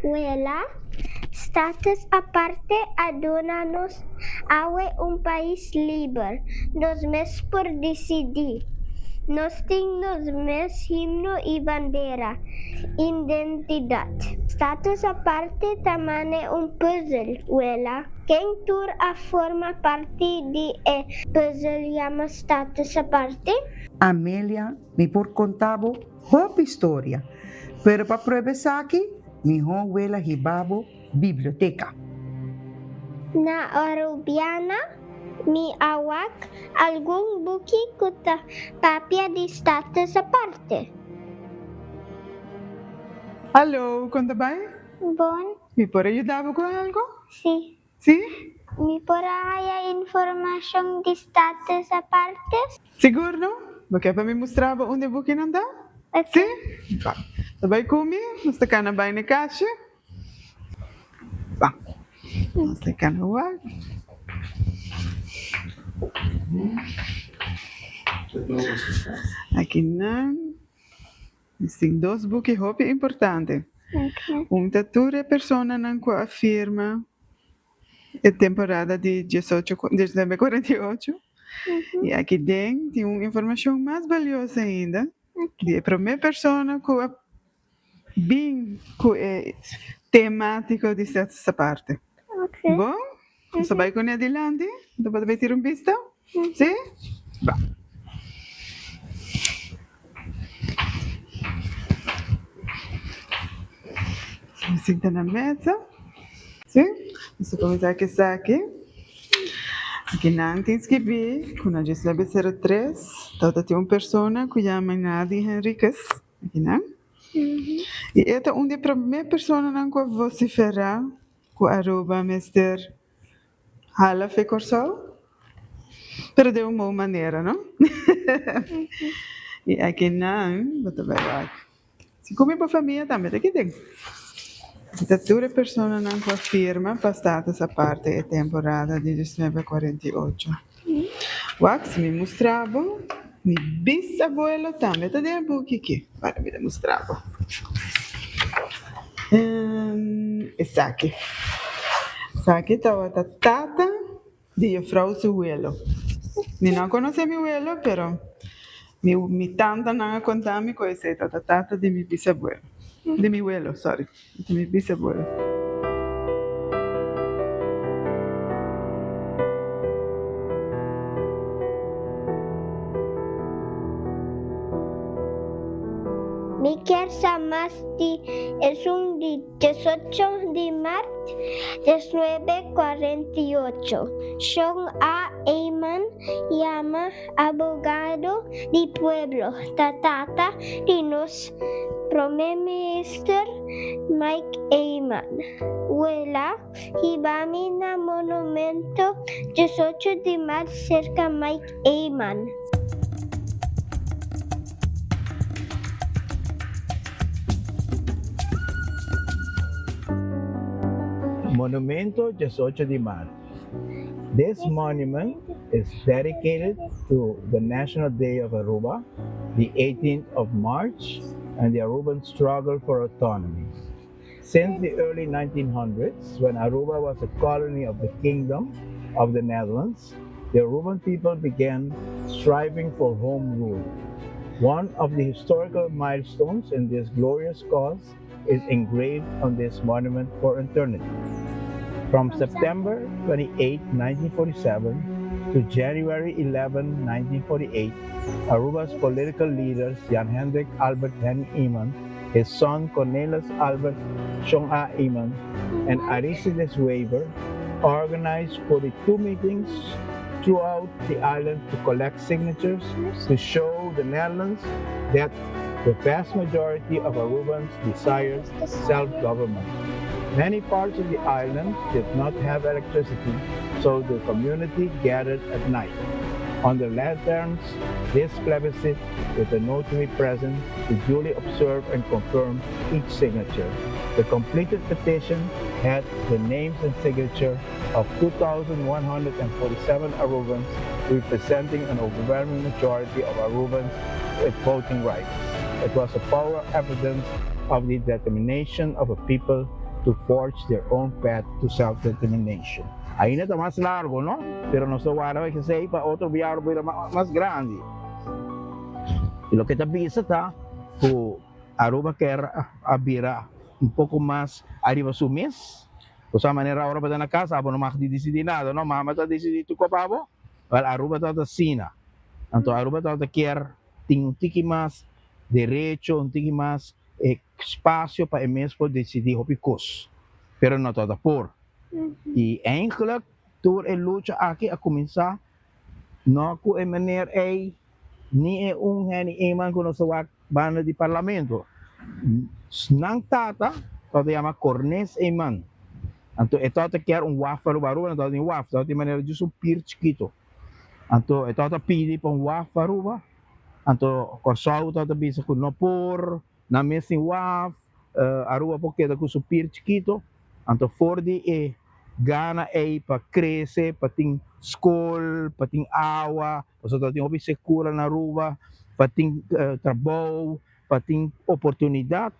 Wela, Status Aparte a duna nos awe un pais liber. Nos mes por disidí. Nos tin nos mes himno i bandera, identidat. Status Aparte ta mane un pùzel, wela. Ken tur a forma parti di e pùzel yama Status Aparte? Amelia, Mi por konta bo hopi storia, pero pa prueba esaki, mihó wela hiba bo biblioteka. Na Arubiana mi a wak algun buki ku ta papia di Status Aparte. Hallo, kon ta bai? Bon. Mi por a yuda bo ku algo? Si. Si? Mi por a haya informashon di Status Aparte? Sigur no? Bo ke pa mi mustra bo unda e bukinan ta? Ok. Si? Ba. Ta bai ku mi, nos ta kana bai na kashi. Ba. Nos ta kana wak. Akinan nos tin dos buki hopi importante. Un ta tur e personanan ku a firma e temporada di diesocho diesnuebe kuarenta i ocho i aki den tin un informashon mas balioso ainda di e prome persona ku a bin ku e tematiko di Status Aparte. Bon, nos ta bai kuné adilanti, bo ta bai tira un bista? Si? Ba. Sinta na mesa. Si? Nos ta kuminsá ku esaki. Aki nan tin skibí ku na diesnuebe sero tres tabata tin un persona ku yama Nadi Henriquez. Aki nan. I e ta un di e promé personanan ku a vosiferá ku Aruba mester hala fe Kòrsou, pero den un bon manera, no? I aki nan bo ta bai wak. Si ku mi bo famia tambe ta kiten. Aki ta tur e personanan ku a firma pa Status Aparte e temporada di diesnuebe kuarenta i ocho. Wak, si mi mustra bo, mi bisabuelo tambe ta den e buki aki. Wak, mi ta mustra bo. Esaki. Esaki tabata tata di juffrouw su welo. Mi no a conoce mi welo, pero mi tantanan a conta mi cu esey tabata tata di mi bisabuelo, di mi welo, sorry, di mi bisabuelo. Mi kier sa mas di esun di diesocho di mart 1948. Shon A. Eman yama abogado di pueblo ta tata di nos Prome Minister Mike Eman. Wela hiba mi na monumento 18 di mart serka Mike Eman. Monumento 18 di Maart. This monument is dedicated to the National Day of Aruba, the 18th of March, and the Aruban struggle for autonomy. Since the early 1900s, when Aruba was a colony of the Kingdom of the Netherlands, the Aruban people began striving for home rule. One of the historical milestones in this glorious cause is engraved on this monument for eternity. From September 28, 1947 to January 11, 1948, Aruba's political leaders Jan Hendrik Albert Henny Eman, his son Cornelis Albert Shon A. Eman, and Aristides Wever organized 42 meetings throughout the island to collect signatures to show the Netherlands that the vast majority of Arubans desired self-government. Many parts of the island did not have electricity, so the community gathered at night. On the lanterns, this plebiscite, with the notary present to duly observe and confirm each signature. The completed petition had the names and signature of 2,147 Arubans, representing an overwhelming majority of Arubans with voting rights. It was a power evidence of the determination of a people to forge their own path to self-determination. Ainda ta mas largo, no? Pero nos ta warda esey pa otro biaha lo bira mas grandi. Y loke ta bisa ta cu Aruba kier a bira un poco mas ariba su mes. Bo sa manera ora bo ta na cas abo no mag di dicidi nada, no? Mama ta dicidi tur cos pa abo. Wel, Aruba tabata asina. Anto Aruba tabata kier tin un tiki mas derecho, un tiki mas espacio pa e mes por dicidi hopi cos. Pero no tabata por. Y eigenlijk tur e lucha aki a cuminsa no cu e meneer ey, ni e un Henny Eman cu nos ta wak banda di parlamento. Nan tata tabata yama Cornes Eman. Anto e tabata kier un waf pa Aruba. Aruba no tabata tin waf, tabata tin manera just un pier chikito. Anto e tabata pidi pa un waf pa Aruba. Anto Kòrsou tabata bisa ku no por, nan mes tin waf, Aruba por keda ku su pier chikito. Anto for di e gana ei pa krese, pa tin skol, pa tin awa, pasobra tabatin hopi sekura na Aruba, pa tin trabou, pa tin oportunidat,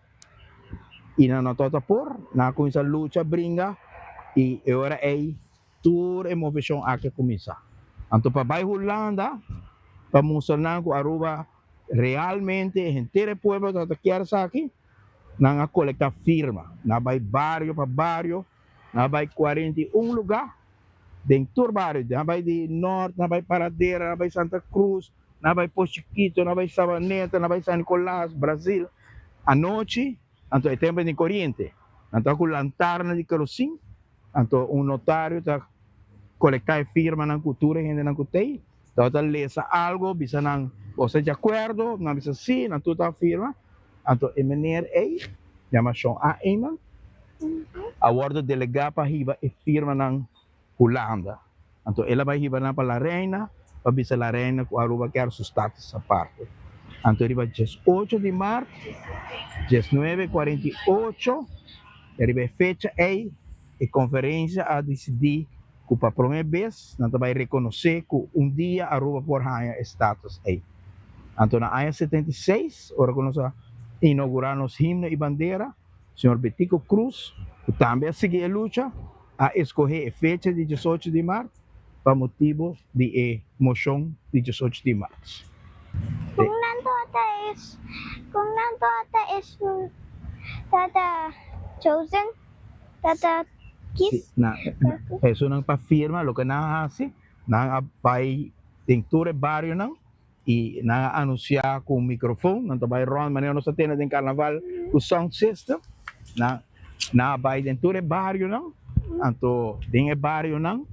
i nan no tabata por, nan a kuminsá lucha, bringa, i e ora ei Tur e moveshon aki a kuminsá. Anto pa bai Hulanda pa mustra nan ku Aruba realmente henter e pueblo tabata kier esaki, nan a kolektá firma. Nan a bai bario pa bario, nan a bai 41 lugá den tur bario. Nan a bai di nort, nan a bai Paradera, nan a bai Santa Cruz, nan a bai Pos Chikito, nan a bai Sabaneta, nan a bai San Nicolas, Brasil. Anochi, anto e tempu di koriente, nan tabata ku lantarna di kerosin. Anto un notario ta kolektá e firmanan ku tur e hendenan ku t'ei, tabata lesa algo, bisa nan, Bo ta di akuerdo? Nan bisa sí, nan tur ta firma. Anto e meneer ei, yama Shon A. Eman, a wòrdu delegá pa hiba e firmanan Hulanda. Anto el a bai hiba nan pa La Reina, pa bisa La Reina ku Aruba kier su status aparte. Anto riba 18 di mart, 1948, E riba e fecha ei, e konferensia a disidí ku pa promé bes nan ta bai rekonosé ku un dia Aruba por haña e status ei. Anto na aña 76, ora ku nos a inougurá nos himno i bandera, señor Betico Croes, ku tambe a sigui e lucha, a eskohé e fecha di 18 di mart pa motibu di e moshon di 18 di mart. Kon nan tabata es, kon nan tabata esun tabata chosen, tabata kis? Si, na, esunnan pa firma loke nan a hasi, nan a bai den tur e barionan i nan a anunsiá ku un mikrofon, nan ta bai rònt manera nos ta tene den karnaval ku sound system, nan nan a bai den tur e barionan, anto den e barionan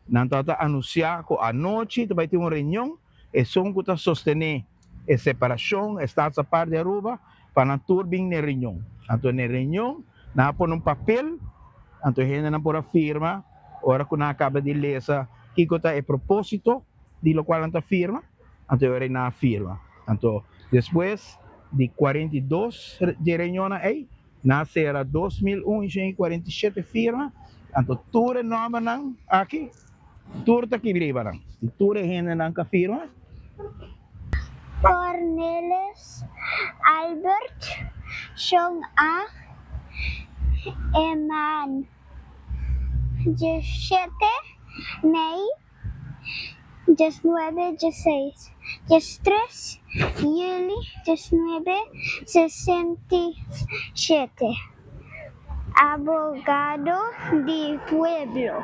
nan tabata anunsiá ku anochi ta bai tin un reunion. Esun ku ta sostené e separashon, e status apart di Aruba, pa nan tur bin n'e reunion. Anto n'e reunion nan a pone un papel, anto e hendenan por a firma ora ku nan a kaba di lesa kiko ta e propósito di lokual nan ta firma, anto e ora ei nan a firma. Anto despues di 42 dje reunionnan ei, nan a sera 2147 firma, anto tur e nòmbernan aki Tur ta kibri riba nan. I tur e hendenan ka firma. Cornelis Albert Shon A. Eman, 17 mei 1916, 13 juli 1967. Abogado di pueblo.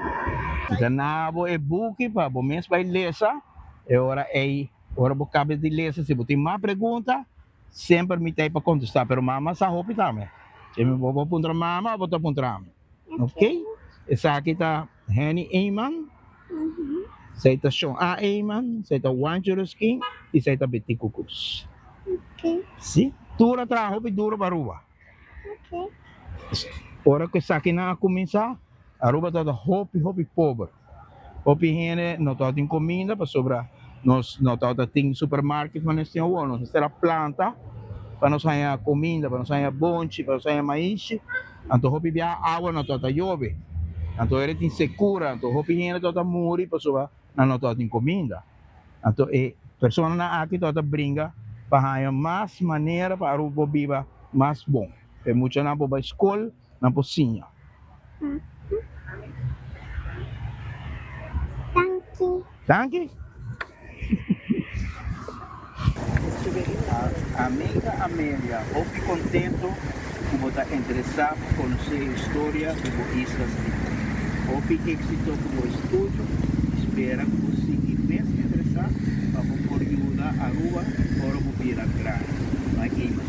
Mi ta na bo e buki pa bo mes bai lesa. E ora ei, ora bo kaba di lesa, si bo tin mas pregunta, semper mi ta ei pa kontestá. Pero mama sa hopi tambe. Si bo por puntra mama o bo ta puntra mi. Ok? Esaki ta Henny Eman, esei ta Shon A. Eman, esei ta Juancho Ruskin i esei ta Betico Cruz. Si? Tur a traha hopi duro pa Aruba. Ora ku esakinan a kuminsá, Aruba tabata hopi hopi pober. Hopi hende no tabatin kuminda pasobra nos no tabata tin supermarket manera nos tin awor. Nos mester a planta pa nos haña kuminda, pa nos haña bonchi, pa nos haña maishi. Anto hopi biaha awa no tabata yobe. Anto ora tin sekura, anto hopi hende tabata muri pasobra nan no tabatin kuminda. Anto e personanan aki tabata bringa pa haña mas manera pa Aruba por biba mas bon. E muchanan por bai skol, nan por siña. Danki. Danki. Amiga Amelia, hopi contento cu bo ta interesa pa conoce e historia di bo isla stima. Hopi exito cu bo estudio y spera cu bo sigui mes interesa pa bo por yuda Aruba ora bo bira grandi. Mike Eman.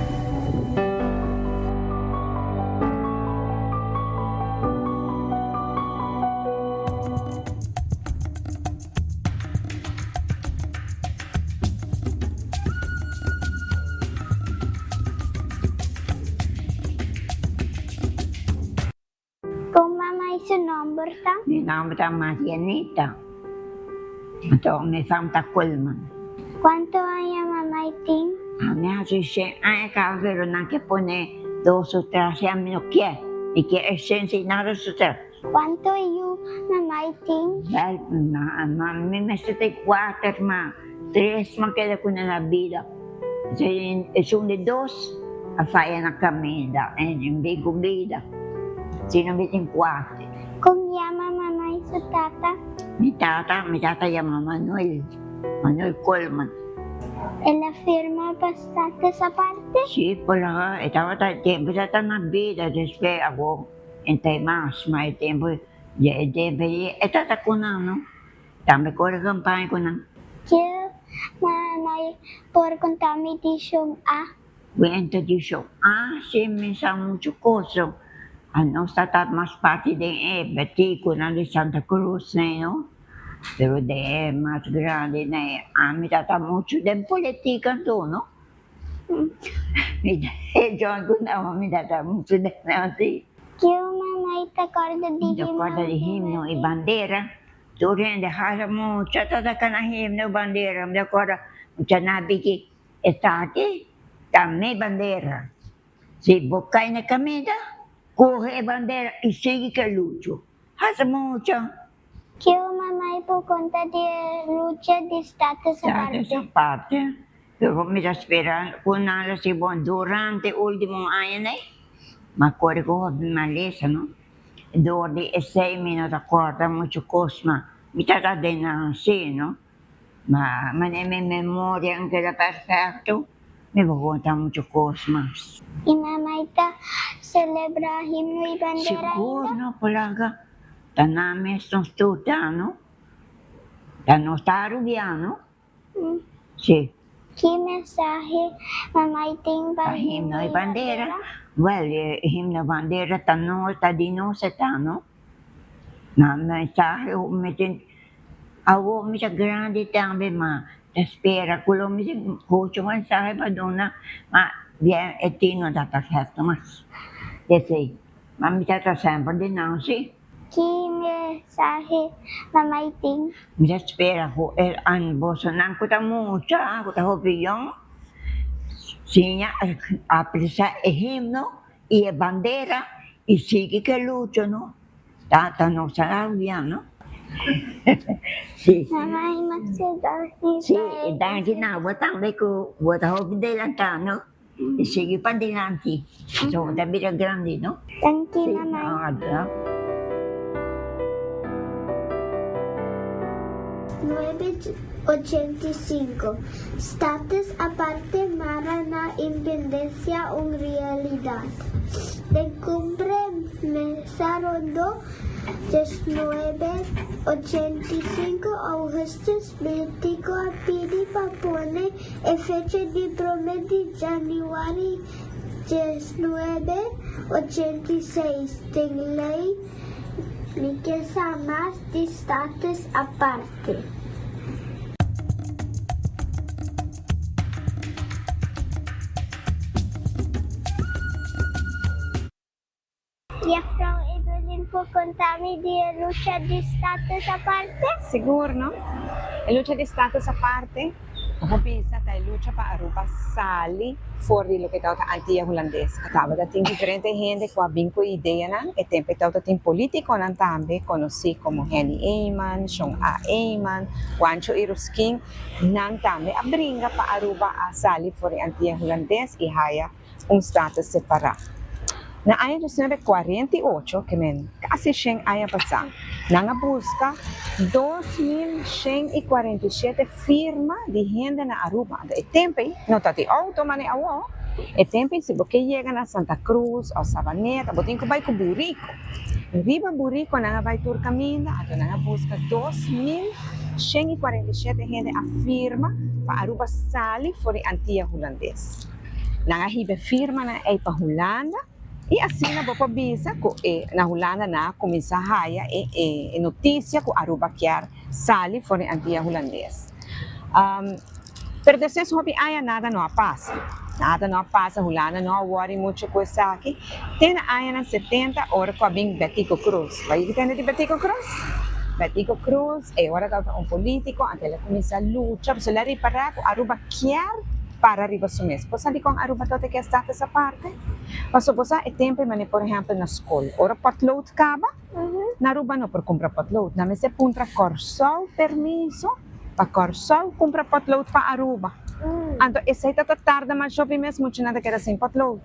Kon mama i su nomber ta? Mi nomber ta Marianita. Anto mi fam ta Coleman. Kuantu aña mama i tin? Ami hasi shen aña kaba pero nan ke pone dos o tres i ami no kier. Mi kier e shen sin nada su tres. Kuantu yu mamai tin? Bèl, mi mester tin kuater, ma tres mi a keda ku nan na bida. Esun di dos a faya na kaminda en en bin ku bida. Si no mi tin kuater. Kon yama mamai su tata? Mi tata, mi tata yama Manuel, Manuel Coleman. El a firma pa status aparte? Si, por laga e tabata e tempu e tabata na bida, despues awor. Entre mas, ma e tempu dje e tempu ei e tata ku nan no, tambe kore kampaña ku nan. Ke mamai por konta mi di Shon A? Kuenta di Shon A si mi sa muchu kos. Anos ta mas parti den e batikunan di Santa Cruz nei no, pero den e mas grandi nei ami ta muchu den politika anto no. Mi ta John ku nama mi ta ta muchu den asi. Kiu mamai ta korda di Mi ta korda di himno i bandera. Tur hende hasa mucha ta ta kana himno i bandera. Mi ta korda mucha nabi ki esaki ta mi bandera. Si bo kai na kaminda, kohe e bandera i sigui ke lucho. Hasa mucha. Kiu mamai por konta di e lucha di Status Aparte? Status Aparte, pero mi ta spera ku nan lo sigui bon durante ultimo añanan ei, ma kore ku hopi malesa no, dor di esei mi no ta korda muchu kos, ma mi ta ta den nan si no, ma manera mi memoria a keda perfecto mi por konta muchu kos mas. I mamai ta selebrá himno i bandera ainda? Sigur no, polaga. Ta nan mes nos tur ta no? Ta nos ta Arubiano? Si. Ki mensahe mamai tin pa Pa himno y bandera? Well, e himno y bandera ta nos, ta di nos e ta no? Ma mensahe mi tin, awor mi ta grandi tambe ma ta spera cu lo mi tin mucho mensahe pa duna, ma bien e tin no ta perfecto mas. Esey. Ma mi ta semper di nan si. Ki mensahe mamai tin? Mi ta spera ku e bosonan ku ta mucha, ku ta hopi yòn, siña apresiá e himno i e bandera i sigui ku e lucha no. Ta nos a rabia no. Si. Mamai masha danki. Si, i danki na bo tambe ku bo ta hopi delantá no. I sigui padilanti, pasobra bo ta bira grandi, no? Danki, mamai. Nuebe 85. Status aparte mara na independencia un realidad. Den cumbre mesa rondo 19 85 augustus Betico a pidi pa pone e fecha di prome di januari 1986 den ley. Mi ke sa mas di Status Aparte. Juffrouw Evelyn por conta mi di e lucha di Status Aparte? Sigur no. E lucha di Status Aparte, bo por bisa ta e lucha pa Aruba sali for di loke tabata Antia Hulandes. Tabata tin diferente hende cu a bin cu ideanan, e tempo e tabata tin politiconan tambe conoci como Henny Eman, Shon A. Eman, Juancho Iruskin, nan tambe a bringa pa Aruba a sali for di Antia Hulandes y haya un status separá. Na aña 1948, ke men kasi 100 aña pasá, nan a buska 2147 firma di hende na Aruba. Anto e tempu ei no ta tin outo manera awor. E tempu ei si bo ke yega na Santa Cruz òf Savaneta bo tin ku bai ku buriku. Riba buriku nan a bai tur kaminda, anto nan a buska 2147 hende a firma pa Aruba sali for di Antia Hulandes. Nan a hiba e firmanan ei pa Hulanda i asina bo por bisa ku e na Hulanda nan a kuminsá haya e e notisia ku Aruba kier sali for di Antia Hulandes. Pero despues hopi aña nada no a pasa. Nada no a pasa, Hulanda no a wòri muchu ku esaki. Te na añanan 70 ora ku a bin Betico Croes. Bo a yega tende di Betico Croes? Betico Croes e ora tabata un polítiko, anto el a kuminsá lucha pasobra el a ripará ku Aruba kier para riba su mes. Bo sa dikon Aruba tabata kier status aparte? Pasobra bo sa e tempu ei manera por ehèmpel na skol ora potlood kaba, na Aruba no por kumpra potlood. Nan mester puntra Kòrsou permiso pa Kòrsou kumpra potlood pa Aruba. Anto esei ta ta tarda mas hopi mes muchanan ta keda sin potlood.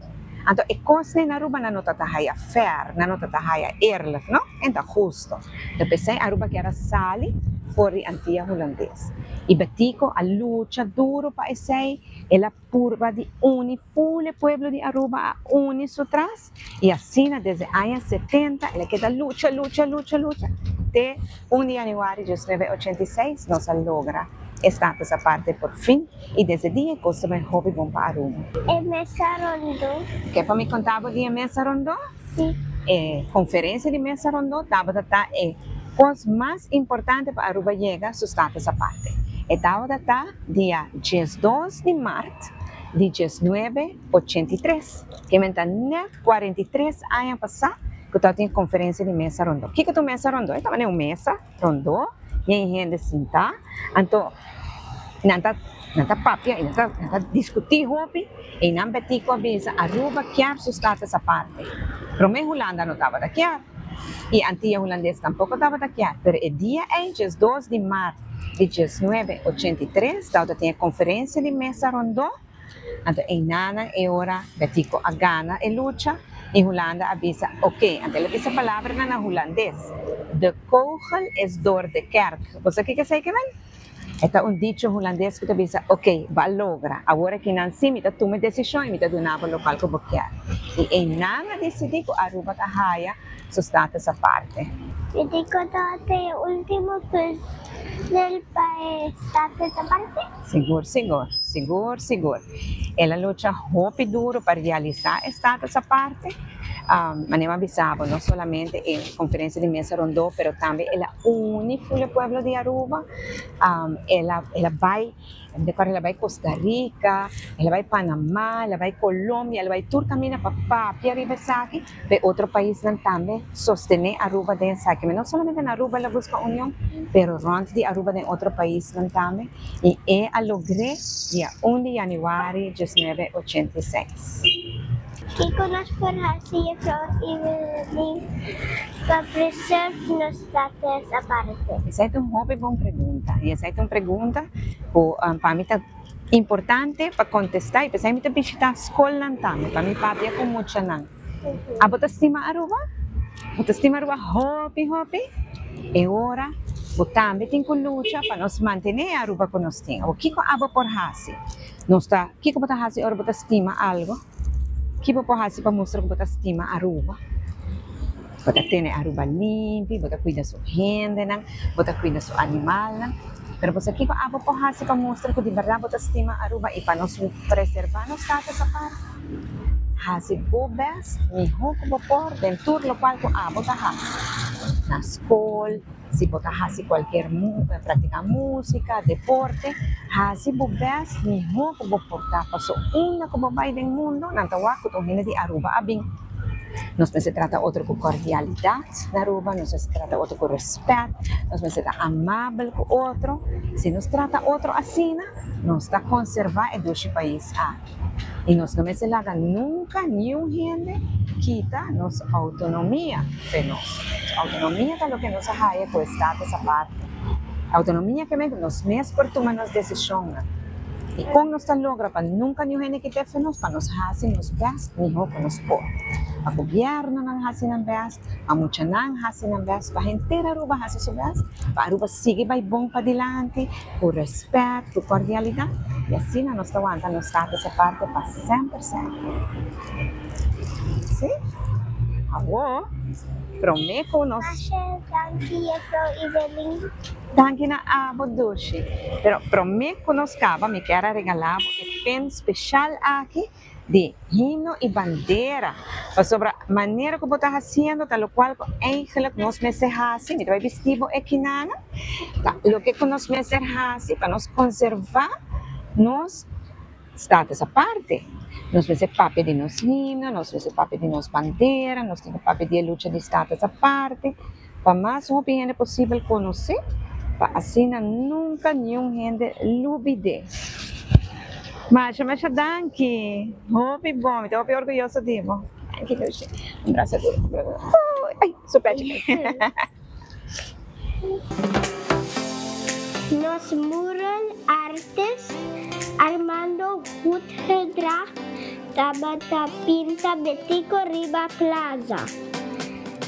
Anto e kosnan na Aruba nan no ta ta haya fair, nan no ta ta haya eerlijk, no? En ta husto. Ta p'esei Aruba kier a sali for di Antia Hulandes. I Betico a lucha duro pa esei, el a purba di uni ful e pueblo di Aruba a uni su tras i asina desde aña 70 el a keda lucha, lucha, lucha, lucha te 1 di januari 1986 nos a logra e status aparte por fin i desde dia e kos ta bai hopi bon pa Aruba. E mesa rondó. Ke pa mi konta bo di e mesa rondó? Sí. E konferensia di mesa rondó tabata ta e kos mas importante pa Aruba yega su status aparte. E tabata ta dia 12 di mart di 1983, ke men ta nèt 43 aña pasá ku tabatin e konferensia di mesa rondó. Kiko ta un mesa rondó? E tabata un mesa rondó yen hende sintá, anto nan ta nan ta papia i nan ta nan ta diskutí hopi i nan Betico a bisa Aruba kier su status aparte. Promé Hulanda no tabata kier i Antia Hulandes tampoko tabata kier, pero e dia ei 12 di mart di 1983 tabata tin e konferensia di mesa rondó. Anto einanan e ora Betico a gana e lucha y Hulanda a bisa ok. Anto el a bisa palabranan na Hulandes, De kogel is door de kerk. Bo sa kiko esei ke men? E ta un dicho Hulandes ku ta bisa ok, bo a logra. Awor akinan si mi ta tuma e desishon y mi ta duna bo lokual ku bo kier. Y einan a disidi ku Aruba ta haya su status aparte. Betico tabata e ultimo presidente pa e status aparte? Sigur, sigur, sigur, sigur. El a lucha hopi duro pa realisá e status aparte. Manera mi a bisa bo, no solamente e conferencia di mesa rondó, pero tambe el a uni ful e pueblo di Aruba. El a, el a bai, mi ta acuerdo el a bai Costa Rica, el a bai Panamá, el a bai Colombia, el a bai tur caminda pa papia riba esaki. P'e otro paisnan tambe sostené Aruba den esaki. No solamente na Aruba el a buska union, pero rònt di Aruba den otro paisnan tambe. I e a logr'é dia 1 di yanüari 1986. Kiko nos por hasi Juffrouw Evelyn pa preserve nos status aparte? Esei ta un hopi bon pregunta i esei ta un pregunta ku pa mi ta Importante pa contesta y pesey mi ta bishita scolnan tambe pa mi papia cu muchanan. Abo ta stima Aruba? Bo ta stima Aruba hopi hopi? E ora bo tambe tin cu lucha pa nos mantene e Aruba cu nos tin. Abo kico abo por haci? Nos ta, kico bo ta haci ora bo ta stima algo? Ki bo por haci pa mustra cu bo ta stima Aruba? Bo ta tene Aruba limpi, bo ta cuida su hendenan, bo ta cuida su animalnan. Pero bo sa kico abo por haci pa mustra cu di berdad bo ta stima Aruba y pa nos preserva nos status apart? Haci bo best, miho cu bo por den tur locual cu abo ta haci. Na scol, Si bo ta hasi kualkier praktiká músika, deporte, hasi bo bèst mihó ku bo por ta. Paso unda ku bo bai den mundu nan ta wak ku ta un hende di Aruba a bin. Nos mester trata otro ku kordialidat na Aruba, nos mester trata otro ku rèspèt, nos mester ta amabel ku otro. Si nos trata otro asina, nos ta konservá e dushi pais aki. I nos no mester laga nunka niun hende kita nos outonomia fe nos. Nos outonomia ta loke nos a haya ku e status aparte. Outonomia ke men ku nos mes por tuma nos desishonnan. I kon nos ta logra pa nunka niun hende kita e fe nos? Pa nos hasi nos bèst mihó ku nos por. Pa gobiernonan haci nan best, pa muchanan haci nan best, pa henter Aruba haci su best, pa Aruba sigui bay bon padilanti, cu respet, cu cordialidad, y asina nos ta wanta nos status aparte pa semper semper. Sí? Awor, prome cu nos. Asha, danki Juffrouw Evelyn. Danki na abo Dushi. Pero prome cu nos caba mi kier a regala bo e pen special aki di himno y bandera, pasobra manera cu bo ta haciendo ta locual cu eigenlijk nos mester haci, mi ta bay bisti bo e kinana, ta loke cu nos mester haci pa nos conserva nos status aparte, nos mester papia di nos himno, nos mester papia di nos bandera, nos tin cu papia di e lucha di status aparte, pa mas hopi hende posibel conoce, pa asina nunca niun hende lubide. Masha masha danki, hopi bon, mi ta hopi orguyoso di bo. Danki Lushi, un brasa duro, un brasa duro. Ay, su pechi. Nos mural artist Armando Goedgedrag tabata pinta Betico riba plaza.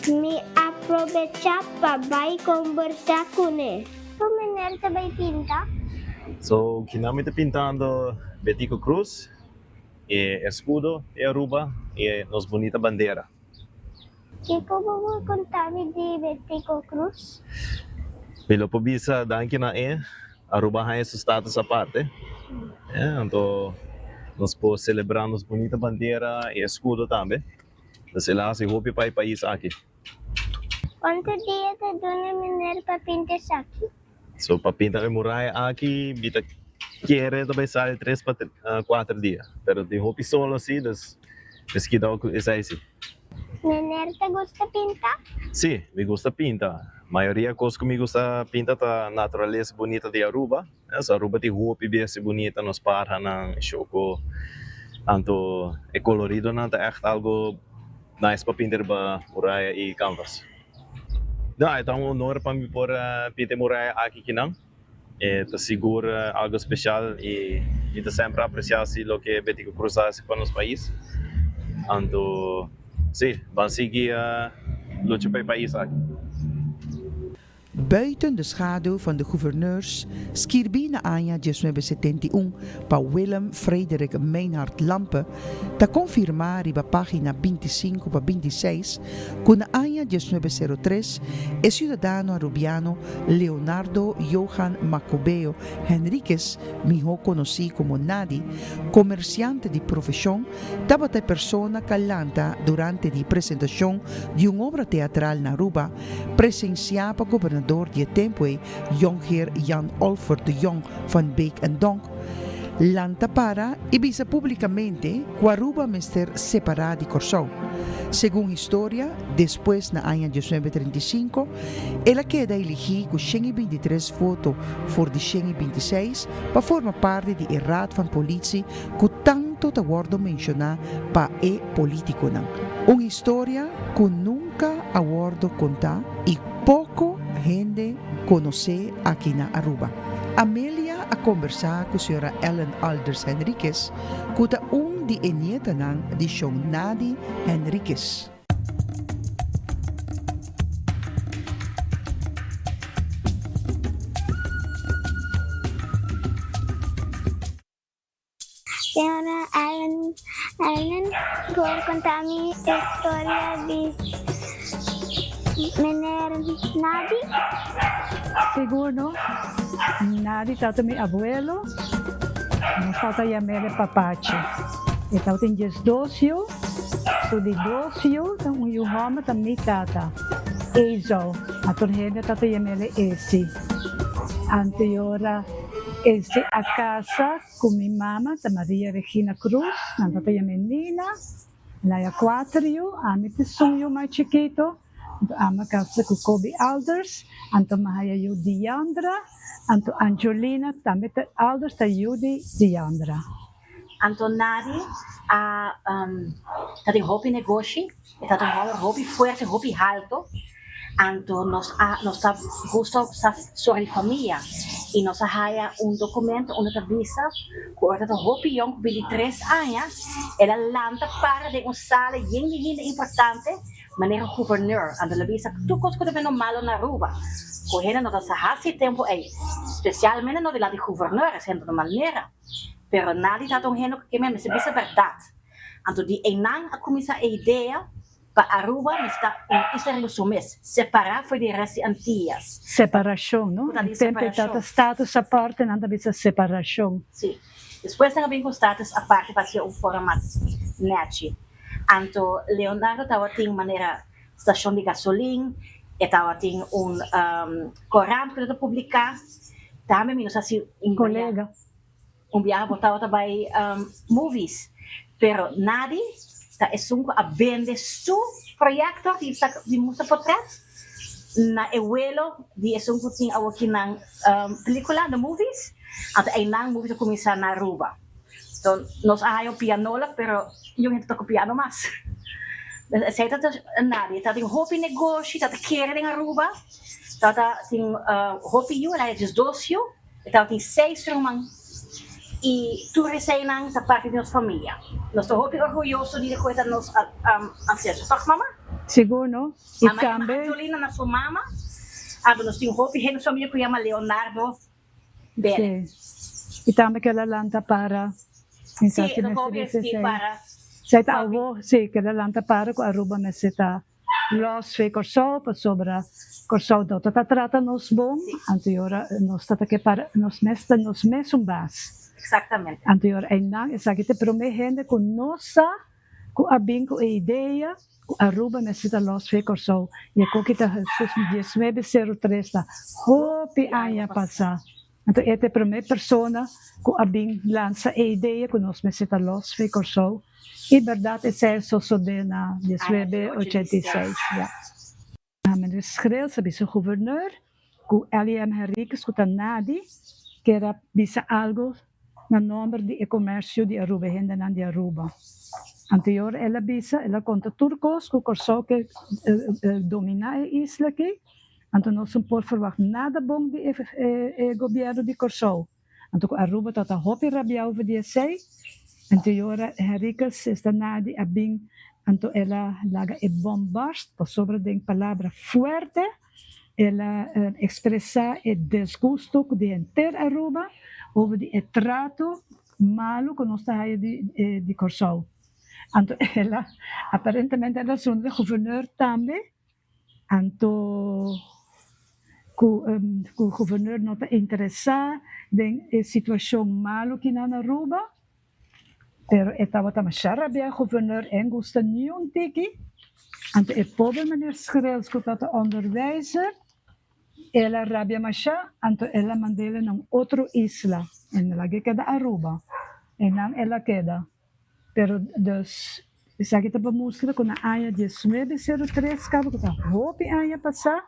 Mi a probecha pa bai kombersá kuné. Kon meneer ta bai pinta? So kinan mi ta pintando Betico Cruz, e escudo di Aruba y nos bunita bandera. Kiko bo por konta mi di Betico Cruz? Mi lo por bisa danki na e, Aruba haña su status aparte. Anto nos por celebra nos bunita bandera y escudo tambe. Nos el a haci hopi pa e pais aki. Cuanto dia ta duna meneer pa pinta esaki? So pa pinta e muraya aki mi ta kere ta bay sali tres pa cuater dia. Pero tin hopi sol asi dus mes kidao cu esey si. Meneer ta gusta pinta? Si, mi gusta pinta. Mayoria cos cu mi gusta pinta ta naturalesa bunita di Aruba. So Aruba tin hopi bestia bunita, nos parhanan, e shoko. Anto e coloridonan ta echt algo nice pa pinta riba muraya y canvas. No, e ta un honor pa mi por pinta e muraya aki kinan. E ta sigur algo special y mi ta semper aprecia si loke Betico Cruz a haci pa nos pais. Anto, si, ban sigui lucha pa e pais aki. Buiten de schaduw van de gouverneurs, skirbí na aña 1971 pa Willem Frederik Meinhard Lampe, ta konfirmá riba página 25 pa 26 ku na aña 1903 e siudadano arubiano Leonardo Johan Macobeo Henriquez, mihó konosí komo Nadi, komersiante di profeshon, tabata e persona ku a lanta durante di presentashon di un obra teatral na Aruba, presensiá pa gobernador di e tempu ei, Jonkheer Jan Olfert de Jong van Beek en Donk, lanta para i bisa públikamente ku Aruba mester separá di Kòrsou. Segun historia, despues na aña 1935, el a keda eligí ku 123 voto for di 126 pa forma parti di e Raad van Politie ku tantu ta wòrdu menshoná pa e polítikonan. Un historia ku nunka a wòrdu kontá i poko hende konosé aki na Aruba. Amelia a kombersá ku señora Ellen Alders Henriquez ku ta un di e nietanan di Shon Nadi Henriquez. Señora Ellen, Ellen por conta mi historia di meneer Nadi? Sigur no. Nadi tabata mi abuelo. Nos tabata yam'el e papachi. E tabatin diesdos yu. Su di dos yu ta un yu hòmber ta mi tata, Esau. A tur hende tabata yam'el e Esi. Anteora Esi a kasa ku mi mama ta Maria Regina Cruz, nan tabata yam'é Nina. El haya kuater yu, ami ta esun yu mas chikito. Anto ami a kasa ku Kobe Alders, anto mi a haya yu Diandra, anto Anjolina tambe ta Alders ta yu di Diandra. Anto Nadi a ta den hopi negoshi, e ta un hòmber hopi fuerte, hopi halto, anto nos a nos ta gusta sa sora di famia. I nos a haya un documento unda ta bisa cu ora ta hopi yong, cu 23 aña, el a lanta para den un sala yen di hende importante, manera gouverneur. Anto el a bisa tur cos cu ta bendo malo na Aruba, cu hende no ta sa haci e tempo ey, specialmente no dilanti gouverneur, esey no ta manera. Pero nadi ta un hende cu ke men mester bisa berdad. Anto di eynan a cuminsa e idea Pa Aruba mester ta un isla riba su mes, separá for di e rest di Antillas. Separashon, no? Ku ta di Tempu e separashon. tata status aparte, nan ta bisa separashon. Sí. Despues nan a bin ku status aparte pa hasié un forma mas nèchi. Anto Leonardo tabatin manera stashon di gasolin, e tabatin un korant ku e ta publiká. Tambe mi nos hasi un Kolega. Un biaha bo tabata bai movies, pero Nadi ta esun ku a bende su proyekto di saka di mustra potret na e welo di esun ku tin awoki nan pelikula, the movies, anto einan movies a kuminsá na Aruba. So nos a haña un pianola pero niun hende ta toka piano mas. Esei ta Nadi, ta tin hopi negoshi, ta ta kere den Aruba, ta ta tin hopi yu, el a haña diesdos yu. E tabatin seis ruman i tur eseinan ta parti di nos famia. Nos ta hopi orguyoso di ku e ta nos ancestro, tòg mama? Sigur no. I Mama yama tambe. Angelina na su mama. Anto nos tin hopi hende nos famia ku yama Leonardo Bele. Sí. I tambe kel a lanta para. Sí, Mester e ta hopi mester esti esei. para. Esei ta awo, sí, kel a lanta para ku Aruba mester ta Los fe Kòrsou pasobra Kòrsou no ta ta trata nos bon, anto e ora nos ta ta ke para nos mes ta nos mesun bas. Exactamente. Anto e ora einan esaki ta e prome hende ku nos sa ku a bin ku e idea ku Aruba mester ta los fe Kòrsou i e koki ta diesnuebe sero tres ta hopi aña pasa. Anto e ta e promé persona ku a bin lansa e idea ku nos mester ta los fe Kòrsou i bèrdat esei a sosodé na diesnuebe ochenta i seis. Ya. Meneer Schreels a bisa guvernor ku LIM Henriquez ku ta nadi kier a bisa algu na nòmber di e komersio di Aruba, e hendenan di Aruba. Anto e ora el a bisa, el a konta tur kos ku Kòrsou ke dominá e isla aki. Anto nos no por ferwagt nada bon di e gobierno di Kòrsou. Anto ku Aruba tabata hopi rabiá over di esei, anto e ora Henriquez esta nadi a bin, anto el a laga e bom barst, pasobra den palabra fuerte el a ekspresá e desgusto ku di henter Aruba over di e trato malu ku nos ta haya di Kòrsou. Anto el a, aparentemente el a zundra guvernor tambe. Anto ku ku guvernor no ta interesá den e situashon malu ki nan Aruba, pero e tabata masha rabiá guvernor en gusta niun tiki, anto e pober meneer Schreels ku tabata onderwijzer, el a rabia masha, anto el a mand'el na un otro isla, en el a keda Aruba, einan el a keda. Pero dus esaki ta pa mustra ku na aña diesnuebe sero tres kaba ku ta hopi aña pasá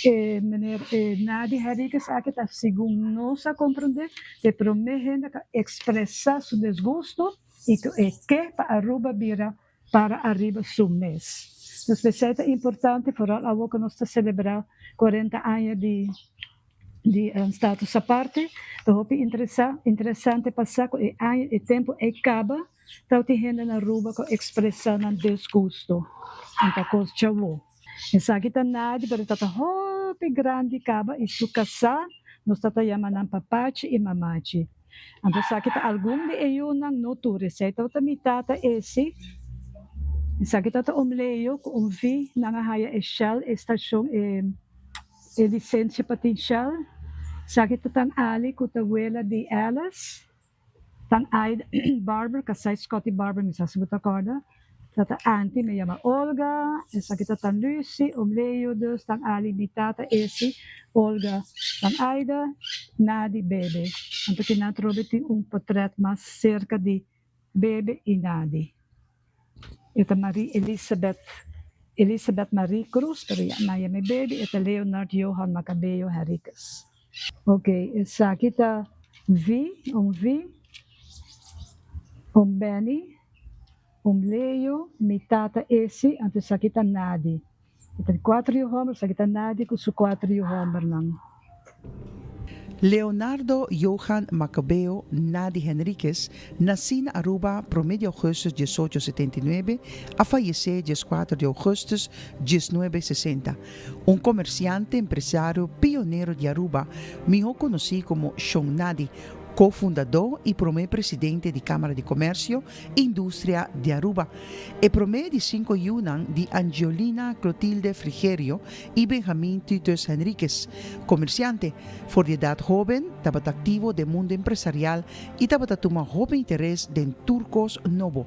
e meneer Nadi Henriquez aki ta segun nos a komprondé ta e promé hende ku a ekspresá su desgusto i ku e ke pa Aruba bira para ariba su mes. Dus p'esei ta importante foral awor ku nos ta selebrá kuarenta aña di di status aparte, ta hopi interesa interesante pa sa ku e aña e tempu ei kaba tabatin hende na Aruba ku a ekspresá nan desgusto anto a kos djawo. Esaki ta nadi pero ta ta hopi grandi kaba i su kasá nos ta ta yama nan papachi i mamachi. Anto esaki ta algun di e yunan no tur esei tabata mi tata esi esaki tabata un Leo ku un vi nan a haya e shell e stashon e. E lisensia pa tin Shell, esaki ta tan Ali ku ta wela di Alice, tan Aida Barber, kasai Scotty Barber, mi sa si bo ta kòrda, ta ta Anty, mi yama Olga, esaki ta tan Lucy, oom Leo dus, tan Ali, mi tata esi, Olga, tan Aida, Nadi, Bebe. Anto kinan atrobe tin un potrèt mas serka di Bebe i Nadi. E ta Marie Elisabeth Elisabeth Marie Cruz, pero ya nan yam'e Bebe, e ta Leonard Johan Macabeo Henriquez. Ok, esaki ta Vi, un Vi, un Benny, un Leo, mi tata esi, anto esaki ta Nadi. E ta di kuater yu hòmber, esaki ta Nadi ku su kuater yu hòmbernan. Leonardo Johan Macabeo Nadi Henriquez, nasí na Aruba promé di ougùstùs diesocho setenta i nuebe, a fayesé dieskuater di ougùstùs diesnuebe sesenta. Un komersiante, empresario, pionero di Aruba, mihó konosí komo Shon Nadi, kofundadó i promé presidente di Kámara di Komèrsio i Industria di Aruba. E promé di sinku yunan di Angiolina Clotilde Frigerio i Benjamin Titus Henriquez, komersiante. For di edat hóben tabata aktivo den mundu empresarial i tabata tuma hopi interes den tur kos nobo.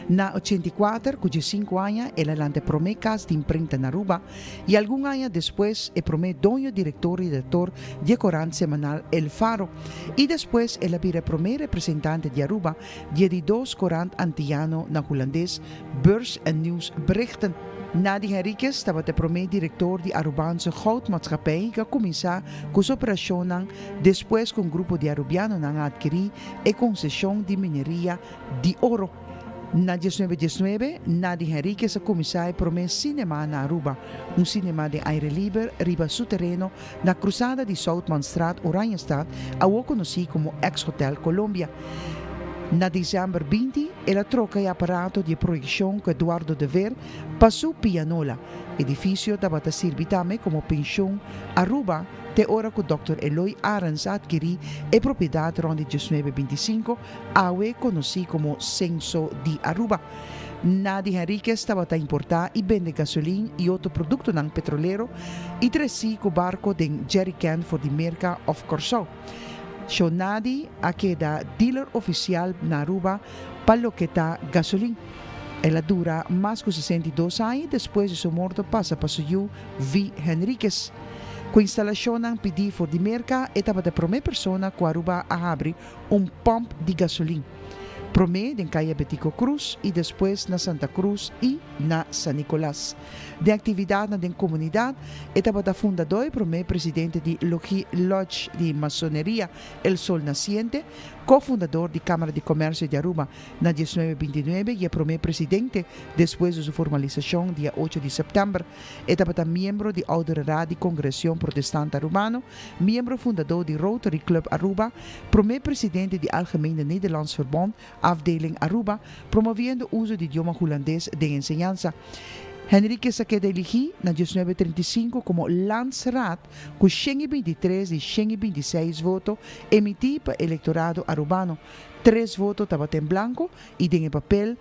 Na 84, ku diesinku aña, el a lanta e promé kas di imprenta na Aruba i algun aña despues e promé doño, direktor i redaktor di e korant semanal El Faro i despues el a bira e promé representante di Aruba di e di dos korant antiyano na hulandes Beurs en Nieuwsberichten. Nadi Henriquez tabata e promé direktor di Arubaanse Goudmaatschappij ku a kuminsá ku su operashonnan despues ku un grupo di arubianonan a atkirí e konseshon di mineria di oro. Na diesnuebe diesnuebe, Nadi Henriquez a kuminsá e promé sinema na Aruba, un sinema den aire liber riba su tereno na krusada di Zoutmanstraat, Oranjestad, awor konosí komo ex Hotel Colombia. Na desèmber 20, el a troka e aparato di e proyekshon ku Eduardo de Veer pa su pianola. Edifisio tabata sirbi tambe komo penshon Aruba te ora ku dòkter Eloy Arends a atkirí e propiedat rònt di diesnuebe bintisinko, awe konosí komo Senso di Aruba. Nadi Henriquez tabata importá i bende gasolin i otro produktonan petrolero i tresí ku barko den jerrycan for di Merka òf Kòrsou. Sho Nadi a keda dealer ofisial na Aruba pa loke ta gasolin. El a dura mas ku 62 aña i despues di su morto pasa pa su yu Vi Henriquez. Ku instalashonnan pidí for di Merka e tabata e promé persona ku Aruba a habri un pòmp di gasolin. Promé den Kaya Betico Cruz i despues na Santa Cruz i na San Nicolas. Den aktividatnan den komunidat e tabata fundadó i promé presidente di Logi Lodge di Masoneria El Sol Naciente, ko-fundador di Kámara di Komèrsio di Aruba na diesnuebe bintinuebe i e promé presidente despues di su formalisashon dia ocho di sèptèmber. E tabata miembro di Oudere Raad di Kongregacion Protestante Arubano, miembro fundadó di Rotary Club Aruba, promé presidente di Algemene Nederlands Verbond, afdeling Aruba, promoviendo uso di idioma hulandes den enseñansa. Henriquez a keda eligí na diesnuebe trinta i sinku komo Landsraad ku 123 di 126 voto emití pa elektorado arubano. Tres voto tabata en blanko i den e papel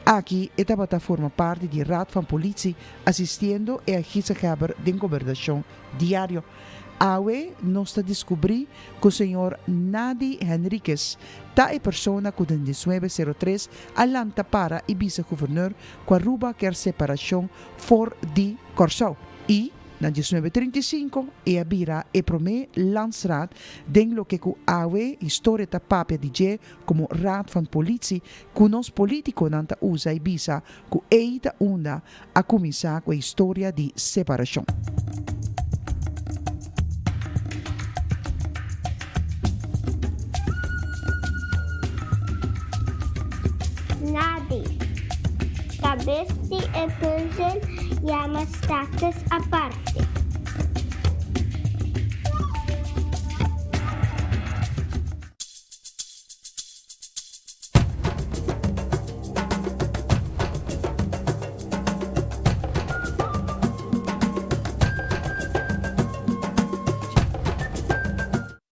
aki e tabata forma parti di Raad van Politie asistiendo e gezaghebber den gobernashon diario. Awe nos ta descubri cu señor Nadi Henriquez ta e persona cu den diesnuebe sero tres a lanta para y bisa guverneur cu Aruba kier separacion for di Corsou. Y na diesnuebe trinta i sinku e a bira e prome landsraad den loke cu awe historia ta papia di dje como Raad van Politie cu nos politiconan ta usa y bisa cu ey ta unda a kuminsá ku e historia di separashon. Nadi. Kabes di e pùzel yama Status Aparte.